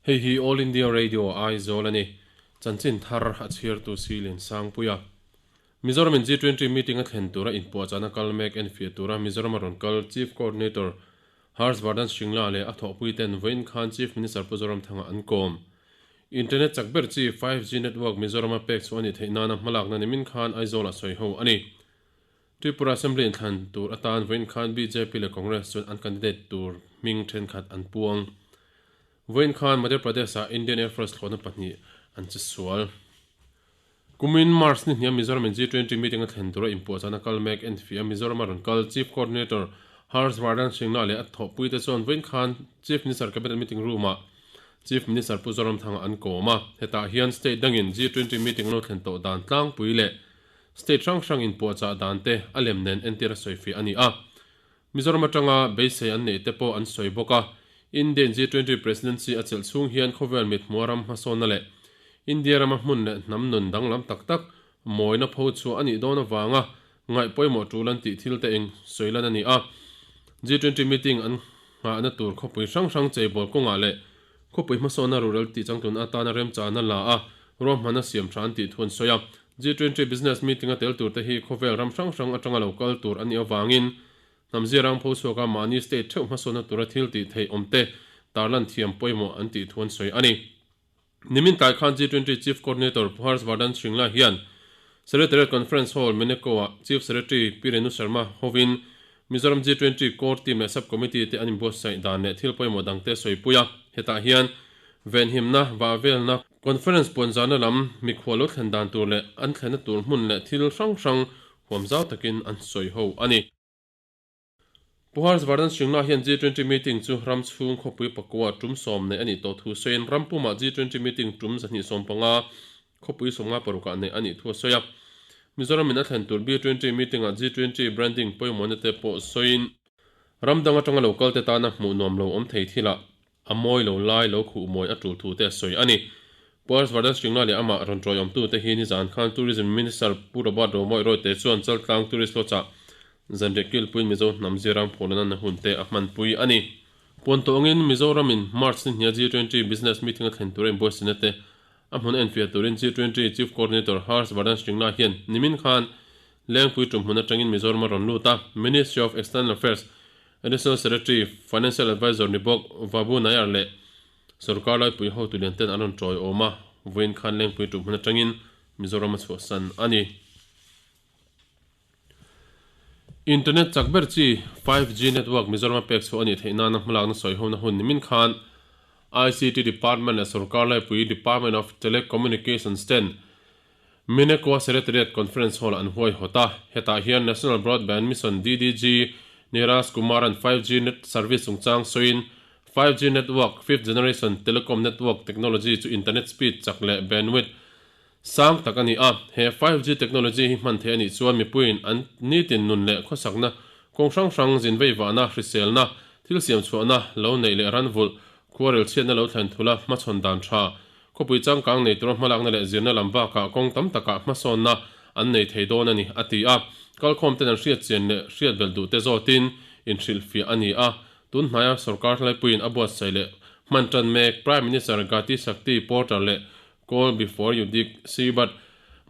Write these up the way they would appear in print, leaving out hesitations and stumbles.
Hei hi All India Radio Aizawl a ni. Chanchin thar a chhiartu Silin Sangpuia. Mizoramin G20 meeting a thlen tura inpuahchahna kal mek enfiah tura Mizoram a rawn kal Chief Coordinator Harsh Vardhan Shringla leh a thawhpuiten vawiin khan Chief Minister Pu Zoramthanga an kawm. Internet chak ber chi 5G network Mizorama pek chhuah a nih theih nana hmalakna nimin khan Aizawl-ah sawi ho a ni. Tripura Assembly inthlan tur atan vawiin khan bjp leh Congress chuan an candidate tur hming thenkhat an puang. Vawiin khan Madhya Pradesh-ah Indian Air Force thlawhna pahnih an che sual. Kumin March ni hniam Mizoram-in G20 meeting a thlen tura inpuahchahna kal mek enfiah Mizoram-a rawn kal Chief Coordinator Harsh Vardhan Shringla leh a thawhpuite chuan vawiin khan Chief Minister Cabinet Meeting Room-ah Chief Minister Pu Zoramthanga an kawm a. Hetah hian state dangin G20 meeting an lo thlen tawh dan tlangpui leh State hrang hrang inpuahchah dan te a lem nen entir a sawifiah a ni a. Mizoram atanga beisei an neih te pawh an sawi bawk a. Indian G20 Presidency a chelh chhung hian khawvel mithmua ram hmasawnna leh India rama hmun leh hnam nun danglam tak tak mawina pho chhuah a nih dawn avanga ngaih pawimawh tul an tih thil te eng sawi lan a ni a. G20 meeting an nghahna tur khawpui hrang hrang cheibawl kawngah leh khawpui hmasawnna rural tih changtlun atana remchana la a ruahmanna siam tha an tih thu an sawi a. G20 Business Meeting a tel turte hi khawvel ram hrang hrang atanga lo kal tur a nih avangin hnam zirang pho chhuaka mahni state theuh hmasawnna tura thil tih theih awmte tarlan thiam pawimawh an tih thu an sawi a ni. Nimin tlai khan G20 Chief Coordinator Pu Harsh Vardhan Shringla hian Secretariat Conference Hall, Meneko-ah Chief Secretary Pi Renu Sharma hovin Mizoram G20 Core Team leh Sub-Committee te an inbuatsaih dan leh thil pawimawh dangte sawipui a. Hetah hian venhimna, vahvelna, Conference puanzarna lam mikhual lo thlen dan tur leh an thlenna tur hmun leh thil hrang hrang huam zau takin an sawi ho a ni. Pu Harsh Vardhan Shringla hian G20 meeting chu ram chhung khawpui pakua tum sawm neih a nih tawh thu sawiin ram pumah G20 meeting tum 215 khawpui 56 ah neih a nih thu a sawi a. Mizoram in a thlen tur B20 meeting ah G20 branding pawimawhna te pawh sawiin ram dang atanga lo kal te tana hmuh nuam lo awm thei thilah A mawi lo lai lo khuh mawi a tul thu te a sawi a ni. Pu Harsh Vardhan Shringla leh amah rawn tawiawmtute hi nizan khan Tourism Minister Pu Robert Romawih Royte chuan Chaltlang Tourist Lodge-ah zanriah kilpuiin Mizo hnam zirang phawlana na hun te a hmanpui a ni. Puan tawngin Mizoramin March ni hnia G20 Business Meeting a thlen tura inbuaisina te a hmun a enfiah turin G20 Chief Coordinator Harsh Vardhan Shringla hian nimin khan Lengpui tumhmun atangin Mizoram a rawn lut a, Ministry of External Affairs Additional Secretary, Financial Advisor ni bawk Vabu Nayar leh sorkar laipui hotu lian ten an rawn tawi awm a, vawiin khan Lengpui tum hmun atangin Mizoram a chhuahsan a ni. Internet chak ber chi 5G network Mizoram a pek chhuah a nih theih nana hmalakna sawihona hun nimin khan ICT Department leh sorkar laipui Department of Telecommunications ten Minnequa Secretariat Conference Hall-ah an huaihawt a, hetah hian National Broadband Mission DDG Neeraj Kumar-a'n 5G net service chungchang sawiin 5G network, fifth generation telecom network technology chu internet speed chak leh bandwidth sang tak a ni a. He 5G technology hi hman theih a nih chuan mipuiin an nitin nun leh khawsakna kawng hrang hrang zinveivahna, hriselna, thil siamchhuahna, lo neih leh ranvulh, khuarel chhiatna lo thlen thula hmachhawn dan tha Khawpui changkang nei tura hmalakna leh zirna lam bakah kawng tam takah hmasawnna an nei thei dawn a ni, a ti a. Kalkhawmten an hriat chian leh hriat belh duhte zawtin inhrilhfiah a ni a. Tun hnaia sorkar hlaipuiin a buatsaih leh hman tan mek Prime Minister Gati Shakti Portal leh Call Before You Dig, CBUD,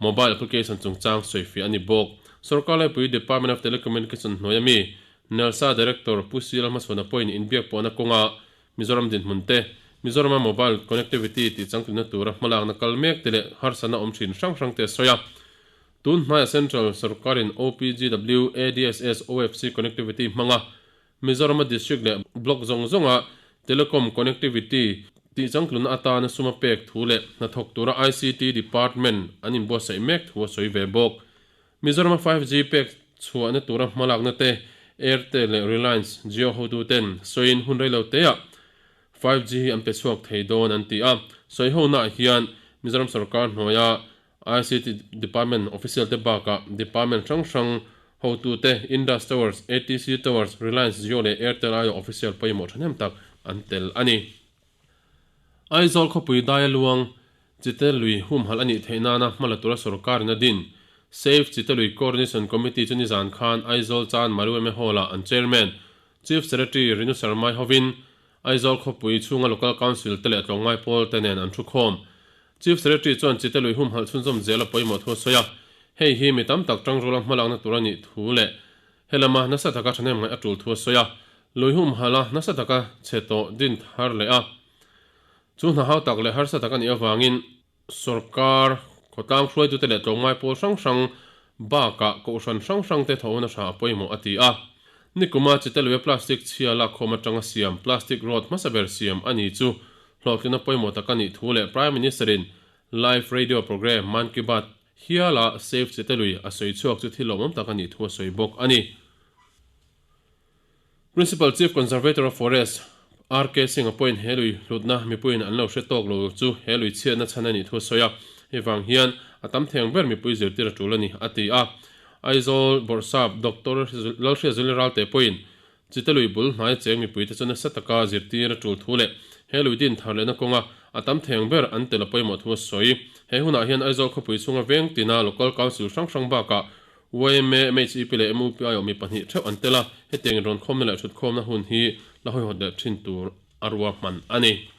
mobile application chungchang sawifiah a ni bawk. Sorkar laipui Department of Telecommunication hnuaia mi Nelsa Director Pu Sila Hmachhuana pawhin inbiakpawhna kawnga Mizoram dinhmun te, Mizorama mobile connectivity tih changtlunna tura hmalakna kal mek te leh harsatna awm thin hrang hrang te a sawi a. Tun hnaia Central sorkarin OPGW, ADSS, OFC connectivity hmanga Mizorama district leh block zawng zawnga telecom connectivity tih changtlunna atana sum a pek thu leh hnathawk tura ICT department an inbuatsaih mek thu a sawi ve bawk. Mizorama 5G pek chhuahna tura hmalakna te Airtel leh Reliance Jio hotuten sawiin hun reilo teah 5G hi an pe chhuak thei dawn an ti a. Sawihonaah hian Mizoram sorkar hnuaia ICT department official te bakah department hrang hrang hotute Indus Towers, ATC Towers, Reliance Jio leh Airtel aia official pawimawh thahnem tak an tel a ni. Aizawl khawpui daia luang Chite lui humhalh a nih theih nana hmala tura sorkarin a din Save Chite Lui Coordination Committee chu nizan khan Aizawl Chan Marueme Hall-ah an Chairman, Chief Secretary Rinu Sharmai hovin Aizawl khawpui chhunga Local Council te leh tlawmngai pawl te nen an thukhawm. Chief Secretary chuan Chite lui humhalh chhunzawm zel a pawimawh thu a sawi a, hei hi mi tam tak tangruala hmalakna tur a nih thu leh helama nasa taka thahnem ngaih a tul thu a sawi a, lui humhalh a nasa taka chhe tawh din thar leh a chu hna hau tak leh harsa tak a nih avangin Sorkar khawtlang hruaitute leh tlawmngai pawl hrang hrang bakah kohhran hrang hrangte thawhna hra a pawimawh a ti a. Nikuma Chiteluia plastic chhia lakkhawm atanga siam plastic road hmasa ber siam a ni chu hlawhtlina pawimawh tak a nih thu leh Prime Minister-in live radio programme Mann Ki Baat hiala Save Chitelui a sawi chhuak chu thil lawmawm tak a nih thu a sawi bawk a ni. Principal Chief Conservator of Forest, RK Singh-a pawhin he lui hlutna mipuiin an lo hre tawk lo chu he lui chhiatna chhan a nih thu a sawi a, hei vang hian a tam theng ber mipui zirtir a tul a ni, a ti a. Aizawl Bawrhsap Doctor Lalhriatzuali Ralte pawhin Chite lui bul hnai cheng mipuite chu nasa taka zirtir a tul thu leh he lui din thar lehna kawnga a tam theng ber an tel a pawimawh thu a sawi. He hunah hian Aizawl khawpui chhunga veng tina Local Council hrang hrang bakah YMA, MHEP leh MUPI awm mi pahnih theuh an tel a, hetiang inrawnkhawmna leh thutkhawmna hun hi la hawihawt leh thin tur a ruahman a ni.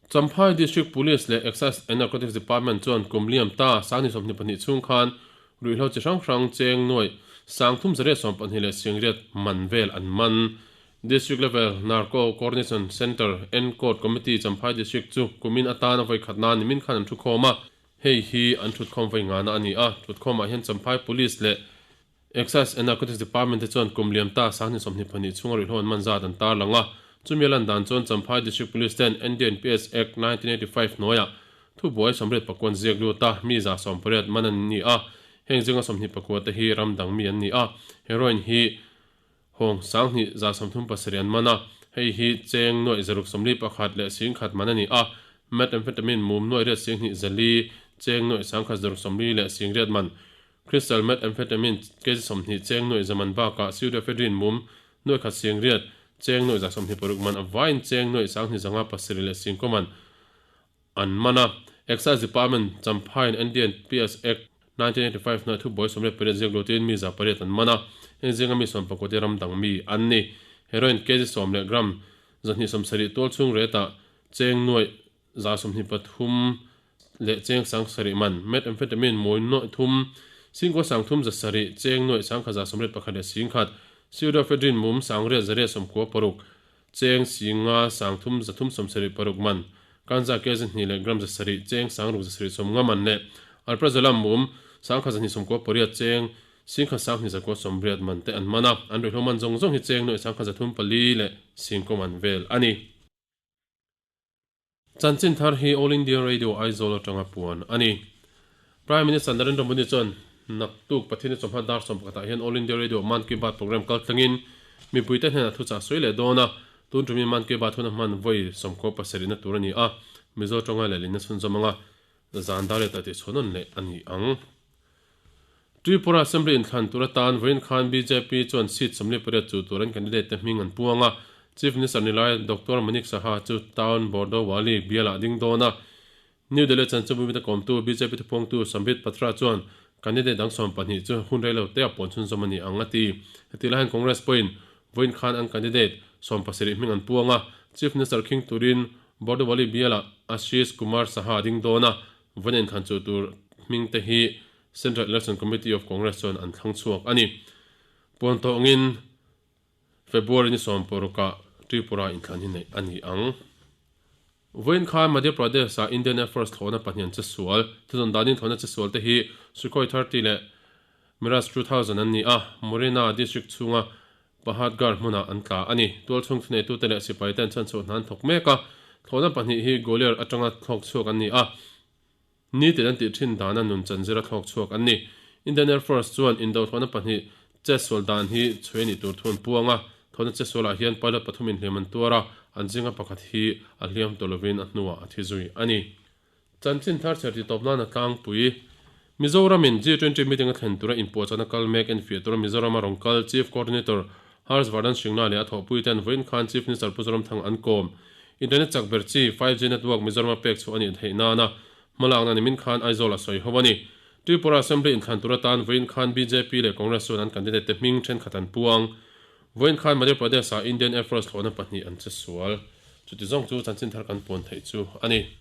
Champhai District Police leh Excise and Narcotics Department chuan kum liam ta sangni 22 chhung khan ruihhlo chi hrang hrang cheng nuaih 3,326 man vel an man. District Level Narco Coordination Centre, NCORD, Committee Champhai District chu kumin atana vawikhat nan nimin khan an thukhawm a. Hei hi an thutkhawm vawi ngana a ni a, thutkhawmah hian Champhai Police leh Excise and Narcotics Department te chuan kum liam ta 22 chhunga ruihhlo an man zat an tarlang a, chumi a lan dan chuan Champhai District Police ten NDNPS Act 1985 hnuaiah thubuai 84 an ziak lut a, mi 180 man an ni a, heng zinga 24 te hi ram dang mi an ni a, heroin hi Hawng 2137 an man a, hei hi cheng nuaih 641 leh 10,000 man a ni a, methamphetamine mum nuaih riat 24, cheng nuaih 1640 leh 80 man, crystal methamphetamine kg 20 cheng nuaih za man bakah pseudoephedrine mum nuaih khat 80, cheng nuaih 126 man, a vaiin cheng nuaih 2507 leh 10 man. An man a, Excise Department, Champhai and NDNPS Act, 1985 hnuai thubuai 18 ziak lutin mi 800 an man a, heng zinga mi 14 te ram dang mi an ni. Heroin kg sawm leh gram 270 tual chhung retah cheng nuaih 123 leh cheng 7,000 man, methamphetamine mawi nuaih thum, singkua 3,700, cheng nuaih 1,181 leh 10,000, pseudoephedrine mum 8,896, Cheng singa 3376 man, Kanza kg hnih leh gram 700, cheng 6750 man leh Alprazolam mum 1298 cheng 12,280 man te an man a, an ruihhlo man zawng zawng hi cheng nuaih 1304 leh singkaw man vel a ni. Chanchin thar hi All India Radio Aizawl atanga puan a ni. Prime Minister Narendra Modi chuan naktuk Pathian chawhma dar 11 ah hian All India Radio Mann Ki Baat programme kal tlangin mipuite hnenah thuchah sawi leh dawn a, tun tumin Mann Ki Baat hun a hman vawi 97 na tur a ni a, Mizo tawnga lehlinna chhunzawm anga zan dar leh tah tihchhuah nawn leh a ni ang. Tripura Assembly inthlan tur atan vawiin khan bjp chuan seat 48 chu tur an candidate te hming an puang a, Chief Minister ni lai Doctor Manik Saha chu Town Bordowali bialah a ding dawn a. New Delhi chanchinbumite kawmtu bjp thupuangtu Sambit Patra chuan candidate dang 12 chu hun rei lo te a puan chhunzawm a ni ang a ti. Heti lai hian Congress pawhin vawiin khan an candidate 17 hming an puang a, Chief Minister khing turin Bordowali bialah Ashish Kumar Saha a ding dawn a, Vawiin inthlan chu tur hming te hi Central Election Committee of Congress chuan an thlang chhuak a ni. Puan tawngin February ni 16 ah Tripura inthlan hi neih a ni ang. Vawiin khan Madhya Pradesh ah Indian Air Force thlawhna pahnih an che sual. Thuzawn danin thlawhna che sual te hi Sukhoi 30 leh Mirage 2000 an ni a, Morena district chhunga Pahadgarh hmunah an tla a ni. Tualchhung thuneitute leh sipai ten chhanchhuah hna an thawk mek a, thlawhna pahnih hi Gwalior atanga thlawk chhuak an ni a, nitin an tih thin dana nun chanzira thlawk chhuak an ni. Indian Air Force chuan indo thlawhna pahnih chetsual dan hi chhui a nih tur thu an puang a, thlawhna chetsualah hian pilot pathumin hliam an tuar a, an zinga pakhat hi a hliam tawh lovin a hnuah a thi zui a ni. Chanchin thar chher titawp nana tlangpui, Mizoramin G20 meeting a thlen tura inpuahchahna kal mek enfiah tura Mizorama rawn kal Chief Coordinator Harsh Vardhan Shringla leh a thawhpui ten vawiin khan Chief Minister Pu Zoramthanga an kawm. Internet chak ber chi 5G network Mizorama pek chhuah a nih theih nana hmalakna nimin khan Aizawl a sawi ho a ni. Tripura Assembly inthlan tur atan vawiin khan bjp leh Congress chuan an candidate te hming thenkhat an puang. Vawiin khan Madhya Pradesh-ah Indian Air Force thlawhna pahnih an che sual. Chuti zawng chu chanchin thar kan puan theih chu a ni.